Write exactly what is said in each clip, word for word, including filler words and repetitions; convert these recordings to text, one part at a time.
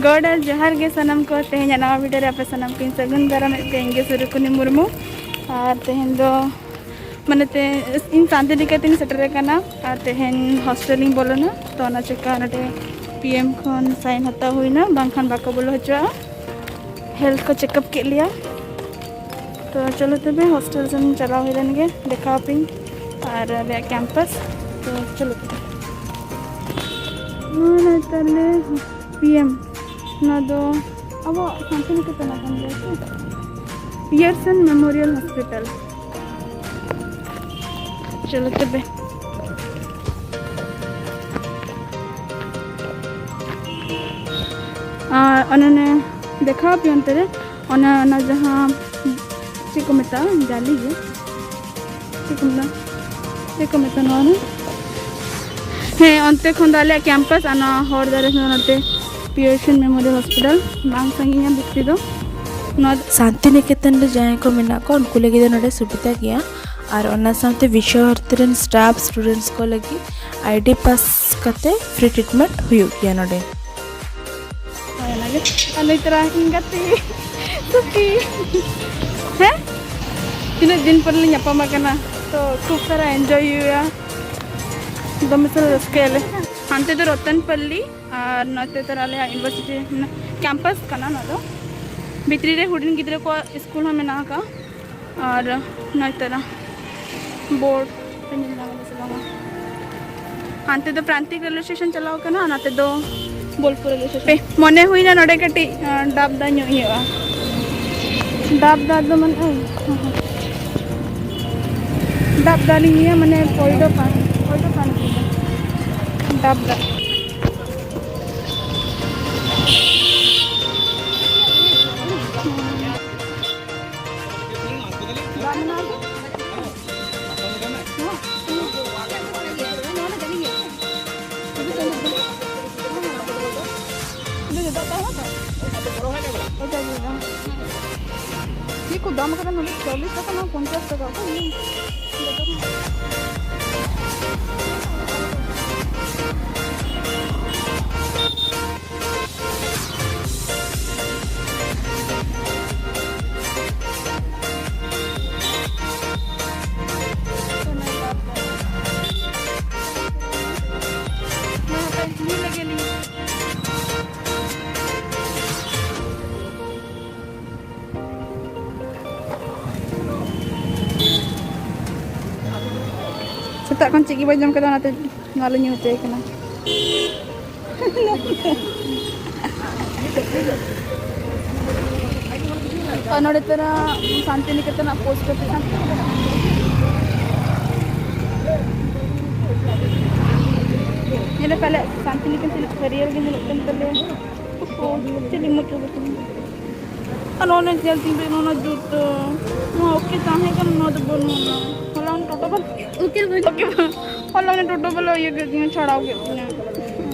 ᱜᱚᱰ ᱟᱨ ᱡᱚᱦᱟᱨ ᱜᱮ ᱥᱟᱱᱟᱢ ᱠᱚ᱾ ᱛᱮᱦᱮᱧᱟᱜ ᱱᱟᱣᱟ ᱵᱷᱤᱰᱤᱭᱳ ᱨᱮ ᱟᱯᱮ ᱥᱟᱱᱟᱢ ᱠᱚᱧ ᱥᱟᱹᱜᱩᱱ ᱫᱟᱨᱟᱢᱮᱫ ᱯᱮ᱾ ᱤᱧ ᱜᱮ ᱥᱩᱨᱩᱠᱩᱱᱤ ᱢᱩᱨᱢᱩ᱾ ᱟᱨ ᱛᱮᱦᱮᱧ ᱫᱚ ᱢᱟᱱᱮ ᱛᱮ ᱤᱧ ᱥᱟᱱᱛᱤᱱᱤᱠᱮᱛᱚᱱ ᱤᱧ ᱥᱮᱴᱮᱨ ᱟᱠᱟᱱᱟ᱾ ᱟᱨ ᱛᱮᱦᱮᱧ ᱦᱳᱥᱴᱮᱞ ᱤᱧ ᱵᱚᱞᱚᱱᱟ, ᱛᱚ ᱚᱱᱟ ᱪᱮᱠᱟ ᱱᱚᱰᱮ ᱯᱤ ᱮᱢ ᱠᱷᱚᱱ ᱥᱟᱭᱤᱱ ᱦᱟᱛᱟᱣ ᱦᱩᱭᱱᱟ, ᱵᱟᱝᱠᱷᱟᱱ ᱵᱟᱠᱚ ᱵᱚᱞᱚ ᱦᱚᱪᱚᱣᱟᱜᱼᱟ᱾ ᱦᱮᱞᱛᱷ ᱠᱚ ᱪᱮᱠᱟᱯ ᱠᱮᱫ ᱞᱮᱭᱟ᱾ ᱛᱚ ᱪᱚᱞᱚ ᱛᱚᱵᱮ ᱦᱳᱥᱴᱮᱞ ᱥᱮᱱ ᱪᱟᱞᱟᱣ ᱦᱩᱭ ᱞᱮᱱ ᱜᱮ, ᱫᱮᱠᱷᱟᱣ ᱟᱯᱮᱧ ᱟᱨ ᱟᱞᱮᱭᱟᱜ ᱠᱮᱢᱯᱟᱥ᱾ ᱛᱚ ᱪᱚᱞᱚ ᱛᱚᱵᱮ᱾ ᱱᱚᱣᱟ ᱱᱚᱭ ᱛᱟᱞᱮ ᱯᱤ ᱮᱢ, ᱱᱚᱣᱟ ᱫᱚ ᱟᱵᱚᱣᱟᱜ ᱥᱟᱱᱛᱤᱱᱤᱠᱮᱛᱚᱱ ᱠᱟᱱ ᱜᱮᱭᱟ ᱥᱮ? ᱯᱤᱭᱟᱨᱥᱚᱱ ᱢᱮᱢᱳᱨᱤᱭᱟᱞ ᱦᱚᱥᱯᱤᱴᱟᱞ᱾ ᱪᱚᱞᱚ ᱛᱚᱵᱮ᱾ ᱟᱨ ᱚᱱᱮ ᱚᱱᱮ ᱫᱮᱠᱷᱟᱣ ᱟᱯᱮ ᱚᱱᱛᱮ ᱨᱮ, ᱚᱱᱟ, ᱚᱱᱟ ᱡᱟᱦᱟᱸ ᱪᱮᱫ ᱠᱚ ᱢᱮᱛᱟᱜᱼᱟ, ᱡᱟᱹᱞᱤ ᱜᱮ, ᱪᱮᱫ ᱠᱚ ᱢᱮᱛᱟᱜᱼᱟ, ᱪᱮᱫ ᱠᱚ ᱢᱮᱛᱟᱜᱼᱟ ᱱᱚᱣᱟ ᱫᱚ? ᱦᱮᱸ, ᱚᱱᱛᱮ ᱠᱷᱚᱱ ᱫᱚ ᱟᱞᱮᱭᱟᱜ ᱠᱮᱢᱯᱟᱥ ᱟᱨ ᱱᱚᱣᱟ ᱦᱚᱨ ᱫᱷᱟᱨᱮ ᱥᱮᱫ ᱱᱚᱛᱮ ᱯᱤᱭᱟᱨᱥᱚᱱ ᱢᱮᱢᱳᱨᱤᱭᱟᱞ ᱦᱚᱥᱯᱤᱴᱟᱞ ᱵᱟᱝ ᱥᱟᱺᱜᱤᱧᱟ ᱵᱮᱥᱤ ᱫᱚ᱾ ᱱᱚᱣᱟ ᱥᱟᱱᱛᱤᱱᱤᱠᱮᱛᱚᱱ ᱨᱮ ᱡᱟᱦᱟᱸᱭ ᱠᱚ ᱢᱮᱱᱟᱜ ᱠᱚᱣᱟ, ᱩᱱᱠᱩ ᱞᱟᱹᱜᱤᱫ ᱫᱚ ᱱᱚᱰᱮ ᱥᱩᱵᱤᱫᱷᱟ ᱜᱮᱭᱟ᱾ ᱟᱨ ᱚᱱᱟ ᱥᱟᱶᱛᱮ ᱵᱤᱥᱥᱚ ᱵᱷᱟᱨᱚᱛᱤ ᱨᱮᱱ ᱥᱴᱟᱯ, ᱥᱴᱩᱰᱮᱱᱴᱥ ᱠᱚ ᱞᱟᱹᱜᱤᱫ ᱟᱭ ᱰᱤ ᱯᱟᱥ ᱠᱟᱛᱮ ᱯᱷᱨᱤ ᱴᱨᱤᱴᱢᱮᱱᱴ ᱦᱩᱭᱩᱜ ᱜᱮᱭᱟ ᱱᱚᱰᱮ᱾ ᱦᱳᱭ, ᱚᱱᱟᱜᱮ᱾ ᱟᱨ ᱱᱩᱭ ᱛᱚᱨᱟ ᱤᱧ ᱜᱟᱛᱮ ᱥᱩᱠᱤ᱾ ᱦᱮᱸ? ᱛᱤᱱᱟᱹᱜ ᱫᱤᱱ ᱯᱚᱨᱮ ᱞᱮ ᱧᱟᱯᱟᱢ ᱟᱠᱟᱱᱟ, ᱛᱚ ᱠᱷᱩᱵ ᱥᱟᱨᱟ ᱮᱱᱡᱚᱭ ᱦᱩᱭᱩᱜᱼᱟ, ᱫᱚᱢᱮ ᱥᱟᱨᱟ ᱨᱟᱹᱥᱠᱟᱹᱭᱟᱞᱮ᱾ ᱦᱟᱱᱛᱮ ᱫᱚ ᱨᱚᱛᱚᱱᱯᱟᱞᱞᱤ ᱟᱨ ᱱᱚᱛᱮ ᱛᱚᱨᱟ ᱟᱞᱮᱭᱟᱜ ᱤᱭᱩᱱᱤᱵᱷᱟᱨᱥᱤᱴᱤ ᱠᱮᱢᱯᱟᱥ ᱠᱟᱱᱟ ᱱᱚᱣᱟ ᱫᱚ᱾ ᱵᱷᱤᱛᱨᱤ ᱨᱮ ᱦᱩᱰᱤᱧ ᱜᱤᱫᱽᱨᱟᱹ ᱠᱚᱣᱟᱜ ᱥᱠᱩᱞ ᱦᱚᱸ ᱢᱮᱱᱟᱜ ᱟᱠᱟᱫᱼᱟ᱾ ᱟᱨ ᱱᱚᱭ ᱛᱟᱨᱟ ᱵᱳᱨᱰ ᱯᱮ ᱧᱮᱞ ᱧᱟᱢ ᱮᱫᱟ ᱥᱮ ᱵᱟᱝᱟ? ᱦᱟᱱᱛᱮ ᱫᱚ ᱯᱨᱟᱱᱛᱤᱠ ᱨᱮᱞᱣᱮ ᱥᱴᱮᱥᱚᱱ ᱪᱟᱞᱟᱣ ᱠᱟᱱᱟ, ᱱᱟᱛᱮ ᱫᱚ ᱵᱳᱞᱯᱩᱨ ᱨᱮᱞᱣᱮ ᱥᱴᱮᱥᱚᱱ᱾ ᱯᱮ, ᱢᱚᱱᱮ ᱦᱩᱭᱱᱟ ᱱᱚᱰᱮ ᱠᱟᱹᱴᱤᱡ, ᱟᱸ, ᱰᱟᱵ ᱫᱟᱜ ᱧᱩ ᱦᱩᱭᱩᱜᱼᱟ᱾ ᱰᱟᱵ ᱫᱟᱜ ᱫᱚ ᱢᱟᱱᱮ, ᱳᱭ, ᱦᱮᱸ, ᱦᱮᱸ᱾ ᱰᱟᱵ ᱫᱟᱜ ᱞᱤᱧ ᱧᱩᱭᱟ, ᱢᱟᱱᱮ ᱯᱚᱭᱰᱚ ᱯᱟᱱ, ᱯᱚᱭᱰᱚ ᱯᱟᱱ ᱞᱮᱠᱟ᱾ ᱰᱟᱵ ᱫᱟᱜ᱾ ᱫᱟᱜ ᱢᱮᱱᱟᱜᱼᱟ ᱥᱮ? ᱪᱮᱫ ᱠᱚ ᱫᱟᱢ ᱠᱟᱫᱟ ᱱᱚᱰᱮ? ᱪᱚᱞᱞᱤᱥ ᱴᱟᱠᱟ, ᱱᱚᱣᱟ ᱯᱚᱧᱪᱟᱥ ᱴᱟᱠᱟ᱾ ᱚᱠᱚᱭ ᱤᱧ? ᱥᱮᱛᱟᱜ ᱠᱷᱚᱱ ᱪᱮᱫ ᱜᱮ ᱵᱟᱭ ᱡᱚᱢ ᱠᱟᱫᱟ, ᱚᱱᱟᱛᱮ ᱱᱚᱣᱟ ᱞᱮ ᱧᱩ ᱦᱚᱪᱚᱭᱮ ᱠᱟᱱᱟ᱾ ᱟᱨ ᱱᱚᱰᱮ ᱛᱟᱨᱟ ᱥᱟᱱᱛᱤᱱᱤᱠᱮᱛᱚᱱᱟᱜ ᱯᱳᱥᱴ ᱚᱯᱷᱤᱥ ᱦᱟᱱᱛᱮ᱾ ᱧᱮᱞᱮ ᱯᱟᱞᱮ ᱥᱟᱱᱛᱤᱱᱤᱠᱮᱛᱚᱱ ᱦᱟᱹᱨᱭᱟᱹᱲ ᱜᱮ ᱧᱮᱞᱚᱜ ᱠᱟᱱ ᱛᱟᱞᱮᱭᱟ᱾ ᱪᱮᱫ ᱮᱢ ᱢᱚᱪᱚ ᱠᱟᱛᱮ? ᱟᱨ ᱱᱚᱜᱼᱚᱭ ᱧᱮᱞ ᱛᱤᱧ ᱯᱮ, ᱱᱚᱣᱟ ᱡᱩᱛᱟᱹ, ᱱᱚᱣᱟ ᱳᱠᱮ ᱛᱟᱦᱮᱸ ᱠᱟᱱᱟ, ᱱᱚᱣᱟ ᱫᱚ ᱵᱟᱹᱱᱩᱜᱼᱟ᱾ ᱦᱚᱞᱟ ᱩᱱᱤ ᱴᱳᱴᱳ ᱵᱟᱞᱟ, ᱳᱠᱮ ᱵᱟᱹᱱᱩᱜ᱾ ᱳᱠᱮ ᱵᱟᱝ, ᱦᱚᱞᱟ ᱩᱱᱤ ᱴᱳᱴᱳ ᱵᱟᱞᱟ ᱤᱭᱟᱹ ᱠᱮᱫ ᱛᱤᱧᱟ, ᱪᱷᱟᱲᱟᱣ ᱠᱮᱫ ᱛᱤᱧᱟ᱾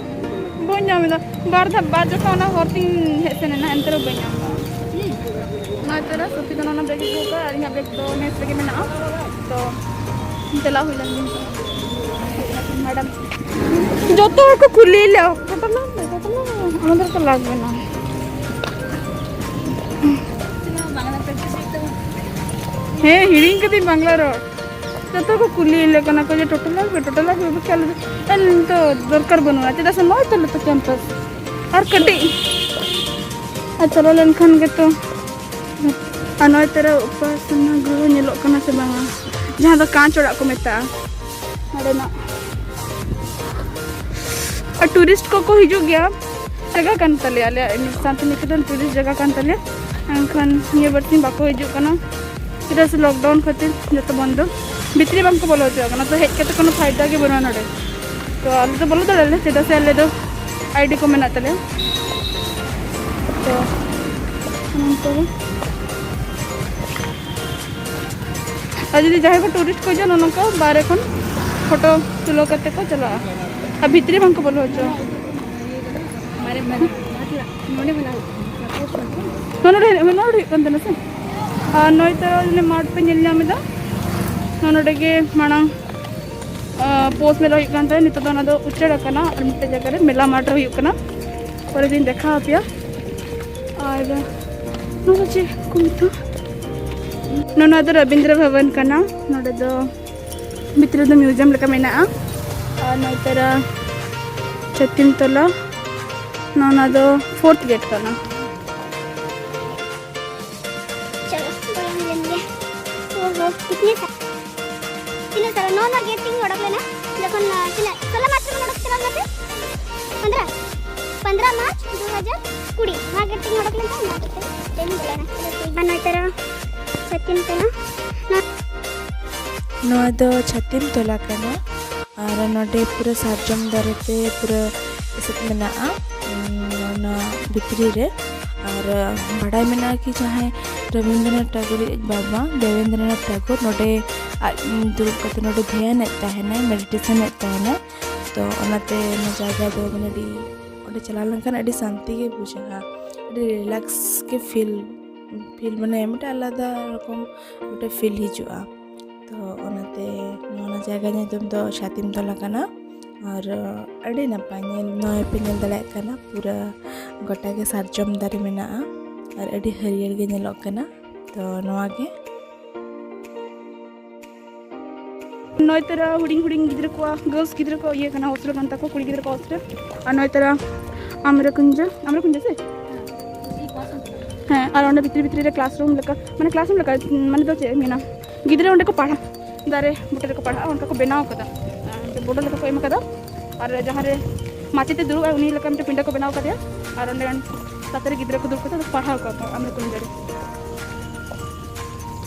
ᱵᱟᱹᱧ ᱧᱟᱢ ᱮᱫᱟ, ᱵᱟᱨ ᱫᱷᱟᱣ, ᱵᱟᱨ ᱡᱚᱠᱷᱟ ᱚᱱᱟ ᱦᱚᱨ ᱛᱤᱧ ᱦᱮᱡ ᱥᱮᱱ ᱮᱱᱟ, ᱮᱱᱛᱮ ᱨᱮᱦᱚᱸ ᱵᱟᱹᱧ ᱧᱟᱢ ᱮᱫᱟ᱾ ᱱᱚᱜᱼᱚᱭ ᱛᱚᱨᱟ ᱥᱚᱯᱷᱤ ᱫᱚ ᱱᱚᱣᱟ ᱵᱮᱜᱽ ᱮ ᱫᱚᱦᱚ ᱠᱟᱜᱼᱟ, ᱟᱨ ᱤᱧᱟᱹᱜ ᱵᱮᱜᱽ ᱫᱚ ᱢᱮᱥ ᱨᱮᱜᱮ ᱢᱮᱱᱟᱜᱼᱟ᱾ ᱛᱚ ᱪᱟᱞᱟᱣ ᱦᱩᱭ ᱞᱮᱱ ᱜᱮ᱾ ᱢᱮᱰᱟᱢ ᱡᱚᱛᱚ ᱦᱚᱲ ᱠᱚ ᱠᱩᱞᱤᱭᱮᱫ ᱞᱮᱭᱟ, "ᱴᱳᱴᱳ ᱞᱟᱜᱽᱵᱮ, ᱴᱳᱴᱳ ᱞᱟᱜᱽᱵᱮ?" ᱟᱢᱟᱫᱮᱨ ᱠᱚ ᱞᱟᱜᱽᱵᱮ ᱱᱟ᱾ ᱦᱮᱸ, ᱦᱤᱲᱤᱧ ᱠᱟᱹᱫᱟᱹᱧ ᱵᱟᱝᱞᱟ ᱨᱚᱲ᱾ ᱡᱚᱛᱚ ᱠᱚ ᱠᱩᱞᱤᱭᱮᱫ ᱞᱮ ᱠᱟᱱᱟ ᱠᱚ ᱡᱮ, "ᱴᱳᱴᱳ ᱞᱟᱜᱽᱵᱮ, ᱴᱳᱴᱳ ᱞᱟᱜᱽᱵᱮ?" ᱵᱟᱠᱷᱟᱱ ᱟᱞᱮ ᱫᱚ, ᱟᱨ ᱱᱤᱛᱚᱜ ᱫᱚᱨᱠᱟᱨ ᱵᱟᱹᱱᱩᱜᱼᱟ, ᱪᱮᱫᱟᱜ ᱥᱮ ᱱᱚᱜᱼᱚᱭ ᱛᱟᱞᱮ ᱛᱚ ᱠᱮᱢᱯᱟᱥ᱾ ᱟᱨ ᱠᱟᱹᱴᱤᱡ ᱟᱨ ᱪᱟᱞᱟᱣ ᱞᱮᱱᱠᱷᱟᱱ ᱜᱮᱛᱚ᱾ ᱟᱨ ᱱᱚᱜᱼᱚᱭ ᱛᱚᱨᱟ ᱩᱯᱟᱥᱚᱱᱟ ᱜᱨᱚᱦᱚ ᱧᱮᱞᱚᱜ ᱠᱟᱱᱟ ᱥᱮ ᱵᱟᱝᱟ? ᱡᱟᱦᱟᱸ ᱫᱚ ᱠᱟᱸᱪ ᱚᱲᱟᱜ ᱠᱚ ᱢᱮᱛᱟᱜᱼᱟ᱾ ᱱᱚᱰᱮᱱᱟᱜ ᱟᱨ ᱴᱩᱨᱤᱥᱴ ᱠᱚᱠᱚ ᱦᱤᱡᱩᱜ ᱜᱮᱭᱟ᱾ ᱡᱟᱭᱜᱟ ᱠᱟᱱ ᱛᱟᱞᱮᱭᱟ, ᱟᱞᱮᱭᱟᱜ ᱥᱟᱱᱛᱤᱱᱤᱠᱮᱛᱚᱱ ᱴᱩᱨᱤᱥᱴ ᱡᱟᱭᱜᱟ ᱠᱟᱱ ᱛᱟᱞᱮᱭᱟ᱾ ᱮᱱᱠᱷᱟᱱ ᱱᱤᱭᱟᱹ ᱵᱟᱨ ᱥᱤᱧ ᱵᱟᱠᱚ ᱦᱤᱡᱩᱜ ᱠᱟᱱᱟ, ᱪᱮᱫᱟᱜ ᱥᱮ ᱞᱚᱠᱰᱟᱣᱩᱱ ᱠᱷᱟᱹᱛᱤᱨ ᱡᱚᱛᱚ ᱵᱚᱱᱫᱚ᱾ ᱵᱷᱤᱛᱨᱤ ᱵᱟᱝᱠᱚ ᱵᱚᱞᱚ ᱦᱚᱪᱚᱣᱟᱜ ᱠᱟᱱᱟ, ᱛᱚ ᱦᱮᱡ ᱠᱟᱛᱮ ᱠᱳᱱᱳ ᱯᱷᱟᱭᱫᱟ ᱜᱮ ᱵᱟᱹᱱᱩᱜᱼᱟ ᱱᱚᱰᱮ᱾ ᱛᱚ ᱟᱞᱮ ᱫᱚ ᱵᱚᱞᱚ ᱫᱟᱲᱮᱭᱟᱜᱼᱟ ᱞᱮ, ᱪᱮᱫᱟᱜ ᱥᱮ ᱟᱞᱮ ᱫᱚ ᱟᱭᱰᱤ ᱠᱚ ᱢᱮᱱᱟᱜ ᱛᱟᱞᱮᱭᱟ᱾ ᱛᱚ ᱱᱚᱝᱠᱟ ᱜᱮ᱾ ᱟᱨ ᱡᱩᱫᱤ ᱡᱟᱦᱟᱸᱭ ᱠᱚ ᱴᱩᱨᱤᱥᱴ ᱠᱚ ᱦᱤᱡᱩᱜᱼᱟ, ᱱᱚᱜᱼᱚ ᱱᱚᱝᱠᱟ ᱵᱟᱦᱨᱮ ᱠᱷᱚᱱ ᱯᱷᱳᱴᱳ ᱛᱩᱞᱟᱹᱣ ᱠᱟᱛᱮ ᱠᱚ ᱪᱟᱞᱟᱜᱼᱟ, ᱟᱨ ᱵᱷᱤᱛᱨᱤ ᱵᱟᱝᱠᱚ ᱵᱚᱞᱚ ᱦᱚᱪᱚᱣᱟᱜᱼᱟ᱾ ᱱᱚᱰᱮ ᱢᱮᱱᱟᱜᱼᱟ, ᱱᱚᱰᱮ ᱦᱩᱭᱩᱜ ᱠᱟᱱ ᱛᱟᱦᱮᱱᱟ ᱥᱮ᱾ ᱟᱨ ᱱᱚᱜᱼᱚᱭ ᱛᱚ ᱚᱱᱮ ᱢᱟᱴᱷ ᱯᱮ ᱧᱮᱞ ᱧᱟᱢ ᱮᱫᱟ, ᱱᱚᱜᱼᱚ ᱱᱚᱰᱮ ᱜᱮ ᱢᱟᱲᱟᱝ, ᱟᱸ, ᱯᱳᱥ ᱢᱮᱞᱟ ᱦᱩᱭᱩᱜ ᱠᱟᱱ ᱛᱟᱦᱮᱸᱫ, ᱱᱤᱛᱚᱜ ᱫᱚ ᱚᱱᱟ ᱫᱚ ᱩᱪᱟᱹᱲ ᱟᱠᱟᱱᱟ᱾ ᱟᱨ ᱢᱤᱫᱴᱮᱡ ᱡᱟᱭᱜᱟ ᱨᱮ ᱢᱮᱞᱟ ᱢᱟᱴᱷ ᱨᱮ ᱦᱩᱭᱩᱜ ᱠᱟᱱᱟ, ᱯᱚᱨᱮ ᱫᱤᱱ ᱫᱮᱠᱷᱟᱣ ᱟᱯᱮᱭᱟ᱾ ᱟᱨ ᱱᱚᱣᱟ ᱫᱚ ᱪᱮᱫ ᱠᱚ ᱢᱮᱛᱟᱜᱼᱟ? ᱱᱚᱣᱟ ᱫᱚ ᱨᱚᱵᱤᱱᱫᱨᱚ ᱵᱷᱚᱵᱚᱱ ᱠᱟᱱᱟ᱾ ᱱᱚᱰᱮ ᱫᱚ ᱵᱷᱤᱛᱨᱤ ᱨᱮᱫᱚ ᱢᱤᱭᱩᱡᱤᱭᱟᱢ ᱞᱮᱠᱟ ᱢᱮᱱᱟᱜᱼᱟ᱾ ᱟᱨ ᱱᱚᱛᱮ ᱨᱮ ᱛᱤᱱ ᱛᱚᱞᱟ, ᱱᱚᱣᱟ ᱫᱚ ᱯᱷᱳᱨᱛᱷ ᱜᱮᱴ ᱠᱟᱱᱟ᱾ ᱪᱚᱞᱚ, ᱵᱚᱞᱚᱱ ᱞᱮᱱ ᱜᱮ᱾ ᱳᱦᱳ, ᱠᱤᱛᱱᱤ ᱥᱟ-, ᱛᱤᱱᱟᱹᱜ ᱥᱟᱞ? ᱱᱚᱣᱟ ᱱᱚᱣᱟ ᱜᱮᱴ ᱛᱮᱜᱮᱧ ᱚᱰᱚᱠ ᱞᱮᱱᱟ᱾ ᱡᱚᱠᱷᱚᱱ, ᱟᱸ, ᱛᱤᱱᱟᱹᱜ? ᱥᱳᱞᱳ ᱢᱟᱨᱪ ᱨᱮᱵᱚᱱ ᱚᱰᱚᱠ ᱪᱟᱞᱟᱣ ᱞᱮᱱᱟ ᱥᱮ? ᱯᱚᱱᱫᱽᱨᱟ? ᱯᱚᱱᱫᱽᱨᱟ ᱢᱟᱨᱪ ᱫᱩ ᱦᱟᱡᱟᱨ ᱠᱩᱲᱤ᱾ ᱱᱚᱣᱟ ᱜᱮᱴ ᱛᱮᱜᱮᱧ ᱚᱰᱚᱠ ᱞᱮᱱ ᱛᱟᱦᱮᱸᱫ, ᱱᱚᱣᱟ ᱜᱮᱴ ᱛᱮᱜᱮᱧ ᱵᱚᱞᱚᱭᱮᱱᱟ᱾ ᱟᱨ ᱱᱚᱭ ᱛᱟᱨᱟ ᱥᱟᱛᱤᱢ ᱛᱟᱨᱟ᱾ ᱱᱚᱣᱟ ᱫᱚ ᱪᱷᱟᱹᱛᱤᱢ ᱛᱚᱞᱟ ᱠᱟᱱᱟ᱾ ᱟᱨ ᱱᱚᱰᱮ ᱯᱩᱨᱟᱹ ᱥᱟᱨᱡᱚᱢ ᱫᱟᱨᱮ ᱛᱮ ᱯᱩᱨᱟᱹ ᱮᱥᱮᱫ ᱢᱮᱱᱟᱜᱼᱟ, ᱩᱸ, ᱚᱱᱟ ᱵᱷᱤᱛᱨᱤ ᱨᱮ᱾ ᱟᱨ ᱵᱟᱰᱟᱭ ᱢᱮᱱᱟᱜᱼᱟ ᱠᱤ ᱡᱟᱦᱟᱸᱭ ᱨᱚᱵᱤᱱᱫᱨᱚᱱᱟᱛᱷ ᱴᱟᱜᱳᱨ ᱤᱡ ᱵᱟᱵᱟ ᱫᱮᱵᱮᱱᱫᱨᱚᱱᱟᱛᱷ ᱴᱟᱜᱳᱨ ᱱᱚᱰᱮ ᱟᱡ ᱫᱩᱲᱩᱵ ᱠᱟᱛᱮ ᱱᱚᱰᱮ ᱫᱷᱮᱭᱟᱱᱮᱫ ᱛᱟᱦᱮᱱᱟᱭ, ᱢᱮᱰᱤᱴᱮᱥᱚᱱᱮᱫ ᱛᱟᱦᱮᱱᱟᱭ᱾ ᱛᱚ ᱚᱱᱟᱛᱮ ᱚᱱᱟ ᱡᱟᱭᱜᱟ ᱫᱚ ᱢᱟᱱᱮ ᱟᱹᱰᱤ, ᱚᱸᱰᱮ ᱪᱟᱞᱟᱣ ᱞᱮᱱᱠᱷᱟᱱ ᱟᱹᱰᱤ ᱥᱟᱱᱛᱤ ᱜᱮ ᱵᱩᱡᱷᱟᱹᱜᱼᱟ, ᱟᱹᱰᱤ ᱨᱤᱞᱮᱠᱥ ᱜᱮ ᱯᱷᱤᱞ, ᱯᱷᱤᱞ ᱢᱟᱱᱮ ᱢᱤᱫᱴᱮᱱ ᱟᱞᱟᱫᱟ ᱨᱚᱠᱚᱢ ᱢᱤᱫᱴᱮᱱ ᱯᱷᱤᱞ ᱦᱤᱡᱩᱜᱼᱟ᱾ ᱛᱚ ᱚᱱᱟᱛᱮ ᱱᱚᱣᱟ ᱡᱟᱭᱜᱟ ᱧᱩᱛᱩᱢ ᱫᱚ ᱪᱷᱟᱛᱤᱢ ᱛᱚᱞᱟ ᱠᱟᱱᱟ᱾ ᱟᱨ ᱟᱹᱰᱤ ᱱᱟᱯᱟᱭ ᱧᱮᱞ, ᱱᱚᱜᱼᱚᱭ ᱯᱮ ᱧᱮᱞ ᱫᱟᱲᱮᱭᱟᱜ ᱠᱟᱱᱟ, ᱯᱩᱨᱟᱹ ᱜᱚᱴᱟ ᱜᱮ ᱥᱟᱨᱡᱚᱢ ᱫᱟᱨᱮ ᱢᱮᱱᱟᱜᱼᱟ ᱟᱨ ᱟᱹᱰᱤ ᱦᱟᱹᱨᱭᱟᱹᱲ ᱜᱮ ᱧᱮᱞᱚᱜ ᱠᱟᱱᱟ᱾ ᱛᱚ ᱱᱚᱣᱟ ᱜᱮ᱾ ᱱᱚᱭ ᱛᱟᱨᱟ ᱦᱩᱰᱤᱧ ᱦᱩᱰᱤᱧ ᱜᱤᱫᱽᱨᱟᱹ ᱠᱚᱣᱟᱜ, ᱜᱟᱨᱞᱥ ᱜᱤᱫᱽᱨᱟᱹ ᱠᱚ ᱤᱭᱟᱹ ᱠᱟᱱᱟ, ᱦᱳᱥᱴᱮᱞ ᱠᱟᱱ ᱛᱟᱠᱚ, ᱠᱩᱲᱤ ᱜᱤᱫᱽᱨᱟᱹ ᱠᱚᱣᱟᱜ ᱦᱳᱥᱴᱮᱞ᱾ ᱟᱨ ᱱᱚᱭ ᱛᱟᱨᱟ ᱟᱢᱨᱟ ᱠᱩᱧᱡᱟᱹ, ᱟᱢᱨᱟ ᱠᱩᱧᱡᱟᱹ ᱥᱮ? ᱦᱮᱸ, ᱟᱨ ᱚᱸᱰᱮ ᱵᱷᱤᱛᱨᱤ ᱵᱷᱤᱛᱨᱤ ᱨᱮ ᱠᱞᱟᱥᱨᱩᱢ ᱞᱮᱠᱟ, ᱢᱟᱱᱮ ᱠᱞᱟᱥᱨᱩᱢ ᱞᱮᱠᱟ, ᱢᱟᱱᱮ ᱫᱚ ᱪᱮᱫ ᱮᱢ ᱢᱮᱱᱟ, ᱜᱤᱫᱽᱨᱟᱹ ᱚᱸᱰᱮ ᱠᱚ ᱯᱟᱲᱦᱟᱜ, ᱫᱟᱨᱮ ᱵᱩᱴᱟᱹ ᱨᱮᱠᱚ ᱯᱟᱲᱦᱟᱜᱼᱟ, ᱚᱱᱠᱟ ᱠᱚ ᱵᱮᱱᱟᱣ ᱠᱟᱫᱟ᱾ ᱟᱨ ᱵᱚᱰᱚ ᱞᱮᱠᱟ ᱠᱚ ᱮᱢ ᱠᱟᱫᱟ᱾ ᱟᱨ ᱡᱟᱦᱟᱸ ᱨᱮ ᱢᱟᱪᱮᱫ ᱮ ᱫᱩᱲᱩᱵᱼᱟ, ᱩᱱᱤ ᱞᱮᱠᱟ ᱢᱤᱫᱴᱮᱱ ᱯᱤᱸᱰᱟᱹ ᱠᱚ ᱵᱮᱱᱟᱣ ᱠᱟᱫᱮᱭᱟ᱾ ᱟᱨ ᱚᱸᱰᱮ ᱞᱟᱛᱟᱨ ᱨᱮ ᱜᱤᱫᱽᱨᱟᱹ ᱠᱚ ᱫᱩᱲᱩᱵ ᱠᱟᱛᱮ ᱟᱫᱚ ᱯᱟᱲᱦᱟᱣ ᱠᱚᱣᱟ ᱠᱚ ᱟᱢᱨᱟ ᱠᱩᱧᱡᱟᱹ ᱨᱮ᱾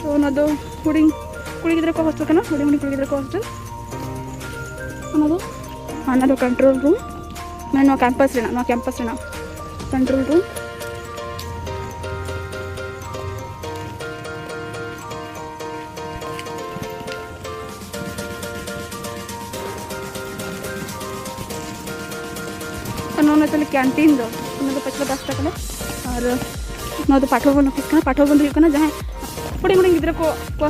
ᱛᱚ ᱚᱱᱟ ᱫᱚ ᱦᱩᱰᱤᱧ ᱠᱩᱲᱤ ᱜᱤᱫᱽᱨᱟᱹ ᱠᱚ ᱦᱳᱥᱴᱮᱞ ᱠᱟᱱᱟ, ᱦᱩᱰᱤᱧ ᱦᱩᱰᱤᱧ ᱠᱩᱲᱤ ᱜᱤᱫᱽᱨᱟᱹ ᱠᱚ ᱦᱳᱥᱴᱮᱞ᱾ ᱚᱱᱟ ᱫᱚ, ᱦᱟᱱᱟ ᱫᱚ ᱠᱚᱱᱴᱨᱳᱞ ᱨᱩᱢ, ᱢᱟᱱᱮ ᱱᱚᱣᱟ ᱠᱮᱢᱯᱟᱥ ᱨᱮᱱᱟᱜ, ᱱᱚᱣᱟ ᱠᱮᱢᱯᱟᱥ ᱨᱮᱱᱟᱜ ᱠᱚᱱᱴᱨᱳᱞ ᱨᱩᱢ᱾ ᱟᱨ ᱱᱚᱣᱟ ᱛᱟᱞᱮ ᱠᱮᱱᱴᱤᱱ ᱫᱚ, ᱱᱚᱣᱟ ᱫᱚ ᱯᱟᱪᱷᱞᱟ ᱯᱟᱥᱴᱟ ᱠᱟᱱᱟ᱾ ᱟᱨ ᱱᱚᱣᱟ ᱫᱚ ᱯᱟᱴᱷᱚ ᱵᱷᱚᱵᱚᱱ ᱚᱯᱷᱤᱥ ᱠᱟᱱᱟ᱾ ᱯᱟᱴᱷᱚ ᱵᱷᱚᱵᱚᱱ ᱫᱚ ᱦᱩᱭᱩᱜ ᱠᱟᱱᱟ ᱡᱟᱦᱟᱸᱭ ᱦᱩᱰᱤᱧ ᱦᱩᱰᱤᱧ ᱜᱤᱫᱽᱨᱟᱹ ᱠᱚ, ᱠᱚ,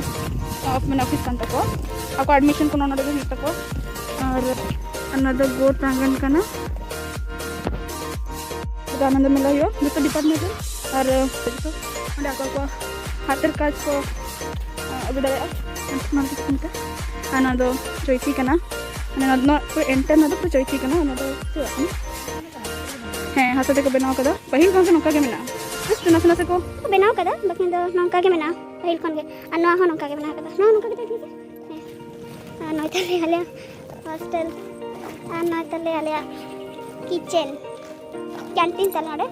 ᱢᱟᱱᱮ ᱚᱯᱷᱤᱥ ᱠᱟᱱ ᱛᱟᱠᱚᱣᱟ, ᱟᱠᱚ ᱮᱰᱢᱤᱥᱚᱱ ᱠᱚ ᱱᱚᱰᱮ ᱜᱮ ᱦᱩᱭᱩᱜ ᱛᱟᱠᱚᱣᱟ᱾ ᱟᱨ ᱚᱱᱟ ᱫᱚ ᱜᱳ ᱯᱨᱟᱝᱜᱚᱱ ᱠᱟᱱᱟ᱾ ᱟᱱᱚᱱᱫᱚ ᱢᱮᱞᱟ ᱦᱩᱭᱩᱜᱼᱟ ᱡᱚᱛᱚ ᱰᱤᱯᱟᱨᱴᱢᱮᱱᱴ ᱨᱮ᱾ ᱟᱨ ᱚᱸᱰᱮ ᱟᱠᱚ ᱠᱚ ᱦᱟᱛᱮᱨ ᱠᱟᱡᱽ ᱠᱚ ᱟᱹᱜᱩ ᱫᱟᱲᱮᱭᱟᱜᱼᱟ᱾ ᱟᱨ ᱱᱚᱣᱟ ᱫᱚ ᱪᱚᱭᱛᱤ ᱠᱟᱱᱟ᱾ ᱢᱟᱱᱮ ᱱᱚᱣᱟ, ᱱᱚᱣᱟ ᱯᱩᱨᱟᱹ ᱮᱱᱴᱟᱨ ᱱᱚᱣᱟ ᱫᱚ ᱯᱩᱨᱟᱹ ᱪᱳᱭᱛᱷᱤ ᱠᱟᱱᱟ, ᱚᱱᱟ ᱫᱚ ᱪᱮᱫ ᱠᱟᱱᱟ? ᱦᱮᱸ, ᱦᱟᱥᱟ ᱛᱮᱠᱚ ᱵᱮᱱᱟᱣ ᱠᱟᱫᱟ᱾ ᱯᱟᱹᱦᱤᱞ ᱠᱷᱚᱱ ᱜᱮ ᱱᱚᱝᱠᱟ ᱜᱮ ᱢᱮᱱᱟᱜᱼᱟ, just ᱱᱟᱥᱮ ᱱᱟᱥᱮ ᱠᱚ ᱵᱮᱱᱟᱣ ᱠᱟᱫᱟ, ᱵᱟᱠᱷᱟᱱ ᱫᱚ ᱱᱚᱝᱠᱟ ᱜᱮ ᱢᱮᱱᱟᱜᱼᱟ ᱯᱟᱹᱦᱤᱞ ᱠᱷᱚᱱ ᱜᱮ᱾ ᱟᱨ ᱱᱚᱣᱟ ᱦᱚᱸ ᱱᱚᱝᱠᱟ ᱜᱮ ᱢᱮᱱᱟᱜ ᱠᱟᱫᱟ, ᱱᱚᱣᱟ ᱱᱚᱝᱠᱟ ᱜᱮ ᱛᱟᱦᱮᱸ ᱠᱟᱱᱟ᱾ ᱦᱮᱸ, ᱟᱨ ᱱᱚᱜᱼᱚᱭ ᱛᱟᱞᱮ ᱟᱞᱮᱭᱟᱜ ᱦᱳᱥᱴᱮᱞ, ᱟᱨ ᱱᱚᱜᱼᱚᱭ ᱛᱟᱞᱮ ᱟᱞᱮᱭᱟᱜ ᱠᱤᱪᱮᱱ, ᱠᱮᱱᱴᱤᱱ ᱛᱟᱞᱮ ᱱᱚᱰᱮ᱾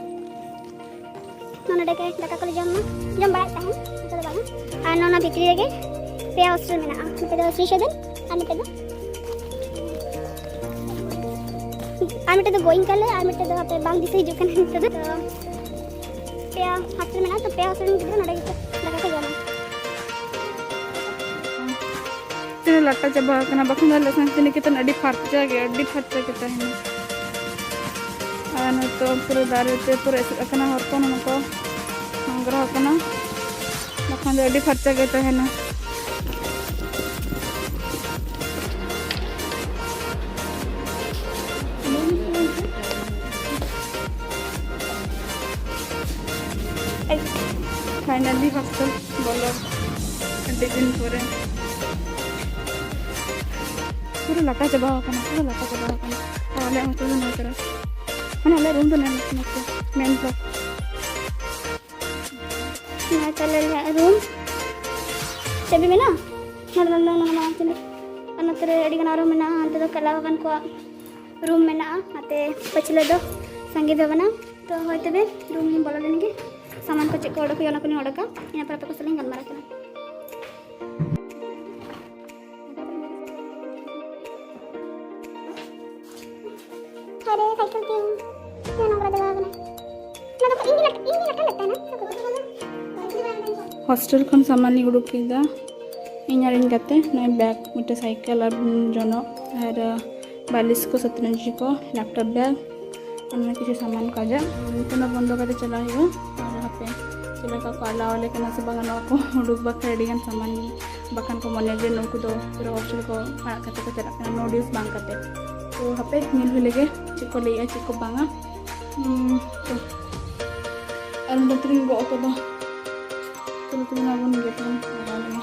ᱱᱚᱰᱮ ᱜᱮ ᱫᱟᱠᱟ ᱠᱚᱞᱮ ᱡᱚᱢᱟ, ᱡᱚᱢ ᱵᱟᱲᱟᱭᱮᱫ ᱛᱟᱦᱮᱸᱱ, ᱱᱤᱛᱚᱜ ᱫᱚ ᱵᱟᱝᱟ᱾ ᱟᱨ ᱱᱚᱣᱟ ᱵᱷᱤᱛᱨᱤ ᱨᱮᱜᱮ ᱯᱮᱭᱟ ᱦᱳᱥᱴᱮᱞ ᱢᱮᱱᱟᱜᱼᱟ, ᱢᱤᱫᱴᱮᱡ ᱫᱚ ᱥᱨᱤ ᱥᱚᱫᱚᱱ, ᱟᱨ ᱢᱤᱫᱴᱮᱡ ᱫᱚ, ᱟᱨ ᱢᱤᱫᱴᱮᱡ ᱫᱚ ᱜᱳᱭᱤᱝ ᱠᱟᱞᱮ, ᱟᱨ ᱢᱤᱫᱴᱮᱡ ᱫᱚ ᱦᱟᱯᱮ ᱵᱟᱝ ᱫᱤᱥᱟᱹ ᱦᱤᱡᱩᱜ ᱠᱟᱱᱟ ᱱᱤᱛᱚᱜ ᱫᱚ᱾ ᱛᱚ ᱯᱮᱭᱟ ᱦᱳᱥᱴᱮᱞ ᱢᱮᱱᱟᱜᱼᱟ, ᱛᱚ ᱯᱮᱭᱟ ᱦᱳᱥᱴᱮᱞ ᱨᱮᱱ ᱜᱤᱫᱽᱨᱟᱹ ᱱᱚᱰᱮ ᱜᱮᱠᱚ ᱫᱟᱠᱟ ᱠᱚ ᱡᱚᱢᱟ᱾ ᱛᱤᱱᱟᱹᱜ ᱞᱟᱴᱟ ᱪᱟᱵᱟ ᱟᱠᱟᱱᱟ, ᱵᱟᱠᱷᱟᱱ ᱫᱚ ᱟᱞᱮ ᱥᱟᱱᱛᱤᱱᱤᱠᱮᱛᱚᱱ ᱟᱹᱰᱤ ᱯᱷᱟᱨᱪᱟ ᱜᱮ, ᱟᱹᱰᱤ ᱯᱷᱟᱨᱪᱟ ᱜᱮ ᱛᱟᱦᱮᱱᱟ᱾ ᱟᱨ ᱱᱤᱛᱚᱜ ᱯᱩᱨᱟᱹ ᱫᱟᱨᱮ ᱛᱮ ᱯᱩᱨᱟᱹ ᱮᱥᱮᱫ ᱟᱠᱟᱱᱟ, ᱦᱚᱨ ᱠᱚ ᱱᱚᱣᱟ ᱠᱚ ᱱᱚᱝᱨᱟ ᱟᱠᱟᱱᱟ, ᱵᱟᱠᱷᱟᱱ ᱫᱚ ᱟᱹᱰᱤ ᱯᱷᱟᱨᱪᱟ ᱜᱮ ᱛᱟᱦᱮᱱᱟ᱾ ᱯᱷᱟᱭᱱᱟᱞᱤ ᱦᱳᱥᱴᱮᱞ ᱵᱚᱞᱚ ᱟᱹᱰᱤ ᱫᱤᱱ ᱯᱚᱨᱮ᱾ ᱯᱩᱨᱟᱹ ᱞᱟᱴᱟ ᱪᱟᱵᱟ ᱟᱠᱟᱱᱟ, ᱯᱩᱨᱟᱹ ᱞᱟᱴᱟ ᱪᱟᱵᱟ ᱟᱠᱟᱱᱟ᱾ ᱟᱨ ᱟᱞᱮ ᱦᱳᱥᱴᱮᱞ ᱫᱚ ᱱᱚᱣᱟ ᱛᱚᱨᱟ, ᱢᱟᱱᱮ ᱟᱞᱮ ᱨᱩᱢ ᱫᱚ ᱱᱚᱣᱟ ᱱᱚᱛᱮ ᱢᱮᱱ ᱵᱞᱚᱠ᱾ ᱱᱚᱣᱟ ᱛᱟᱞᱮ ᱟᱞᱮᱭᱟᱜ ᱨᱩᱢ᱾ ᱪᱟᱹᱵᱤ ᱢᱮᱱᱟᱜᱼᱟ? ᱱᱚᱰᱮ, ᱱᱚᱰᱮ, ᱱᱚᱰᱮ ᱢᱟᱲᱟᱝ ᱪᱟᱹᱵᱤ᱾ ᱟᱨ ᱱᱚᱛᱮ ᱨᱮ ᱟᱹᱰᱤ ᱜᱟᱱ ᱟᱨᱚ ᱢᱮᱱᱟᱜᱼᱟ᱾ ᱦᱟᱱᱛᱮ ᱫᱚ ᱠᱟᱞᱟ ᱵᱟᱜᱟᱱ ᱠᱚᱣᱟᱜ ᱨᱩᱢ ᱢᱮᱱᱟᱜᱼᱟ᱾ ᱱᱟᱛᱮ ᱯᱟᱹᱪᱷᱞᱟᱹ ᱫᱚ ᱥᱟᱸᱜᱮ ᱫᱚ ᱠᱟᱱᱟ᱾ ᱛᱚ ᱦᱳᱭ ᱛᱚᱵᱮ ᱨᱩᱢ ᱞᱤᱧ ᱵᱚᱞᱚ ᱞᱮᱱ ᱜᱮ, ᱥᱟᱢᱟᱱ ᱠᱚ ᱪᱮᱫ ᱠᱚ ᱚᱰᱚᱠ ᱦᱩᱭᱩᱜᱼᱟ ᱚᱱᱟ ᱠᱚᱞᱤᱧ ᱚᱰᱚᱠᱟ, ᱤᱱᱟᱹ ᱯᱚᱨᱮ ᱟᱯᱮ ᱠᱚ ᱥᱟᱞᱟᱜ ᱤᱧ ᱜᱟᱞᱢᱟᱨᱟᱣ ᱠᱟᱱᱟ᱾ ᱦᱟᱭ ᱨᱮ, ᱥᱟᱭᱠᱮᱞ ᱛᱤᱧ ᱱᱚᱝᱨᱟ ᱪᱟᱵᱟ ᱟᱠᱟᱱᱟ᱾ ᱚᱱᱟ ᱫᱚ ᱤᱧ ᱜᱮ ᱞᱟᱴ-, ᱤᱧ ᱜᱮ ᱞᱟᱴᱷᱟ ᱞᱮᱫ ᱛᱟᱦᱮᱱᱟ᱾ ᱦᱳᱥᱴᱮᱞ ᱠᱷᱚᱱ ᱥᱟᱢᱟᱱ ᱤᱧ ᱩᱰᱩᱠ ᱠᱮᱫᱟ, ᱤᱧ ᱟᱨ ᱤᱧ ᱜᱟᱛᱮ, ᱱᱚᱜᱼᱚᱭ ᱵᱮᱜᱽ, ᱢᱤᱫᱴᱮᱱ ᱥᱟᱭᱠᱮᱞ ᱟᱨ ᱡᱚᱱᱚᱜ ᱟᱨ ᱵᱟᱹᱞᱤᱥ ᱠᱚ, ᱥᱟᱛᱱᱟᱡᱤ ᱠᱚ, ᱞᱮᱯᱴᱚᱯ ᱵᱮᱜᱽ, ᱟᱭᱢᱟ ᱠᱤᱪᱷᱩ ᱥᱟᱢᱟᱱ ᱠᱚ ᱟᱡᱟᱜ᱾ ᱱᱤᱛᱚᱜ ᱫᱚ ᱵᱚᱱᱫᱚ ᱠᱟᱛᱮ ᱪᱟᱞᱟᱜ ᱦᱩᱭᱩᱜᱼᱟ᱾ ᱟᱨ ᱦᱟᱯᱮ ᱪᱮᱫ ᱞᱮᱠᱟ ᱠᱚ ᱟᱞᱟᱣ ᱟᱞᱮ ᱠᱟᱱᱟ ᱥᱮ ᱵᱟᱝᱟ ᱱᱚᱣᱟ ᱠᱚ ᱩᱰᱩᱠ ᱵᱟᱠᱷᱨᱟ ᱟᱹᱰᱤᱜᱟᱱ ᱥᱟᱢᱟᱱ, ᱵᱟᱠᱷᱟᱱ ᱠᱚ ᱢᱚᱱᱮᱭᱟ ᱡᱮ ᱱᱩᱠᱩ ᱫᱚ ᱯᱩᱨᱟᱹ ᱦᱳᱥᱴᱮᱞ ᱠᱚ ᱟᱲᱟᱜ ᱠᱟᱛᱮ ᱠᱚ ᱪᱟᱞᱟᱜ ᱠᱟᱱᱟ, ᱱᱳ ᱰᱤᱭᱩᱥ ᱵᱟᱝ ᱠᱟᱛᱮ᱾ ᱛᱚ ᱦᱟᱯᱮ ᱧᱮᱞ ᱦᱩᱭ ᱞᱮᱜᱮ ᱪᱮᱫ ᱠᱚ ᱞᱟᱹᱭᱮᱜᱼᱟ, ᱪᱮᱫ ᱠᱚ ᱵᱟᱝᱟ᱾ ᱦᱩᱸ, ᱛᱚ ᱟᱨ ᱱᱚᱛᱮ ᱨᱤᱧ ᱜᱚᱜ ᱠᱟᱫᱟ᱾ ᱪᱚᱞᱚ ᱛᱚᱵᱮ ᱱᱚᱣᱟ ᱵᱚᱱ ᱜᱮᱫ ᱵᱚᱱ ᱞᱟᱜᱟᱣ ᱞᱮᱜᱮ᱾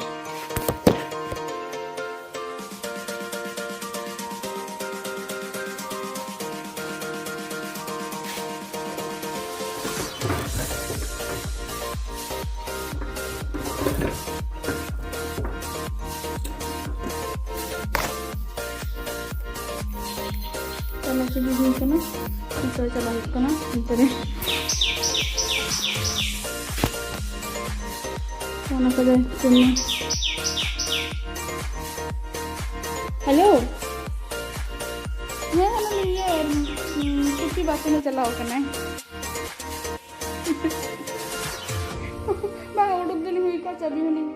ᱱᱤᱛᱚᱜ ᱪᱟᱞᱟᱣ ᱦᱩᱭᱩᱜ ᱠᱟᱱᱟ ᱚᱱᱛᱮ ᱨᱮ᱾ ᱚᱱᱟ ᱠᱚᱫᱚ ᱪᱮᱫ? ᱦᱮᱞᱳ᱾ ᱦᱮᱸ, ᱚᱱᱟ ᱤᱭᱟᱹ, ᱩᱸ, ᱠᱩᱴᱤ ᱵᱟᱥ ᱨᱮ ᱪᱟᱞᱟᱣ ᱠᱟᱱᱟᱭ᱾ ᱵᱟᱝ, ᱩᱰᱩᱠ ᱫᱚᱞᱤᱧ ᱦᱩᱭ ᱠᱚᱜᱼᱟ, ᱪᱟᱹᱵᱤ ᱦᱚᱸᱞᱤᱧ᱾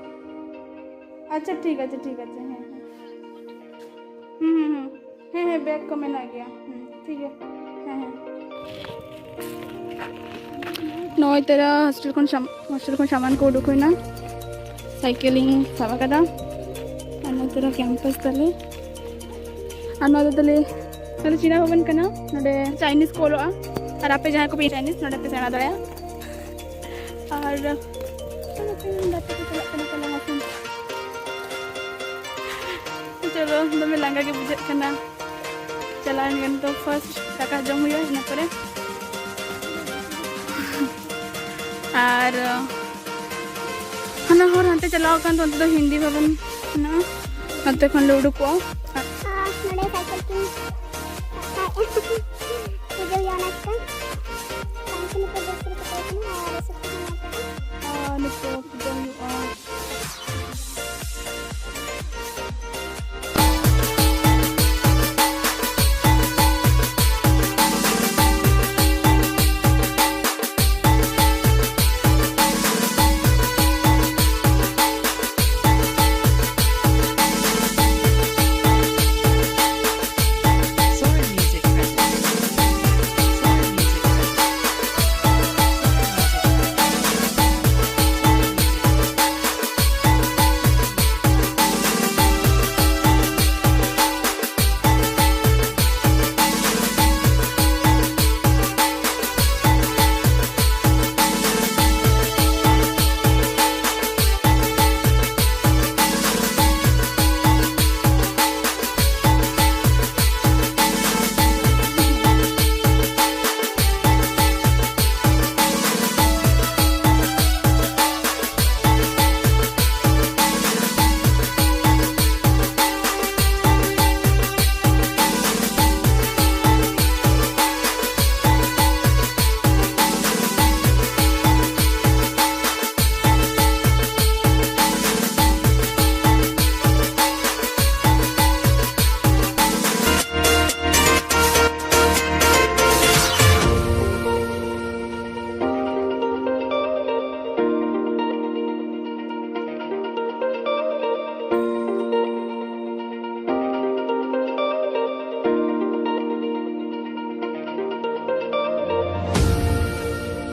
ᱟᱪᱪᱷᱟ, ᱴᱷᱤᱠ ᱟᱪᱷᱮ, ᱴᱷᱤᱠ ᱟᱪᱷᱮ, ᱦᱮᱸ, ᱦᱮᱸ᱾ ᱦᱩᱸ, ᱦᱩᱸ, ᱦᱩᱸ᱾ ᱦᱮᱸ, ᱦᱮᱸ, ᱵᱮᱜᱽ ᱠᱚ ᱢᱮᱱᱟᱜ ᱜᱮᱭᱟ᱾ ᱦᱩᱸ, ᱴᱷᱤᱠ ᱜᱮᱭᱟ᱾ ᱦᱮᱸ, ᱦᱮᱸ᱾ ᱱᱚᱜᱼᱚᱭ ᱛᱚᱨᱟ ᱦᱳᱥᱴᱮᱞ ᱠᱷᱚᱱ ᱥᱟᱢ-, ᱦᱳᱥᱴᱮᱞ ᱠᱷᱚᱱ ᱥᱟᱢᱟᱱ ᱠᱚ ᱩᱰᱩᱠ ᱦᱩᱭᱱᱟ᱾ ᱥᱟᱭᱠᱮᱞ ᱤᱧ ᱥᱟᱵ ᱟᱠᱟᱫᱟ᱾ ᱟᱨ ᱱᱚᱛᱮ ᱨᱮ ᱠᱮᱢᱯᱟᱥ ᱛᱟᱞᱮ᱾ ᱟᱨ ᱱᱚᱣᱟ ᱫᱚ ᱛᱟᱞᱮ, ᱱᱚᱣᱟ ᱫᱚ ᱪᱤᱱᱟ ᱵᱷᱚᱵᱚᱱ ᱠᱟᱱᱟ᱾ ᱱᱚᱰᱮ ᱪᱟᱭᱱᱤᱡᱽ ᱠᱚ ᱚᱞᱚᱜᱼᱟ᱾ ᱟᱨ ᱟᱯᱮ ᱡᱟᱦᱟᱸᱭ ᱠᱚᱯᱮ ᱪᱟᱭᱱᱤᱡᱽ, ᱱᱚᱰᱮ ᱯᱮ ᱥᱮᱬᱟ ᱫᱟᱲᱮᱭᱟᱜᱼᱟ᱾ ᱟᱨ ᱜᱟᱛᱮ ᱠᱚ ᱪᱟᱞᱟᱜ ᱠᱟᱱᱟ ᱠᱚ ᱞᱟᱦᱟ ᱥᱮᱱ᱾ ᱪᱚᱞᱚ, ᱫᱚᱢᱮ ᱞᱟᱸᱜᱟ ᱜᱮ ᱵᱩᱡᱷᱟᱹᱜ ᱠᱟᱱᱟ᱾ ᱪᱟᱞᱟᱣᱮᱱ ᱜᱮ ᱱᱤᱛᱚᱜ first ᱫᱟᱠᱟ ᱡᱚᱢ ᱦᱩᱭᱩᱜᱼᱟ, ᱤᱱᱟᱹ ᱯᱚᱨᱮ᱾ ᱟᱨ ᱦᱟᱱᱟ ᱦᱚᱨ ᱦᱟᱱᱛᱮ ᱪᱟᱞᱟᱣ ᱟᱠᱟᱱ ᱫᱚ, ᱚᱱᱛᱮ ᱫᱚ ᱦᱤᱱᱫᱤ ᱵᱷᱚᱵᱚᱱ ᱢᱮᱱᱟᱜᱼᱟ᱾ ᱱᱚᱛᱮ ᱠᱷᱚᱱ ᱞᱮ ᱩᱰᱩᱠᱚᱜᱼᱟ᱾ ᱟᱨ ᱱᱚᱰᱮ ᱥᱟᱭᱠᱮᱞ ᱠᱤᱱ ᱥᱟᱵ ᱠᱟᱜᱼᱟ᱾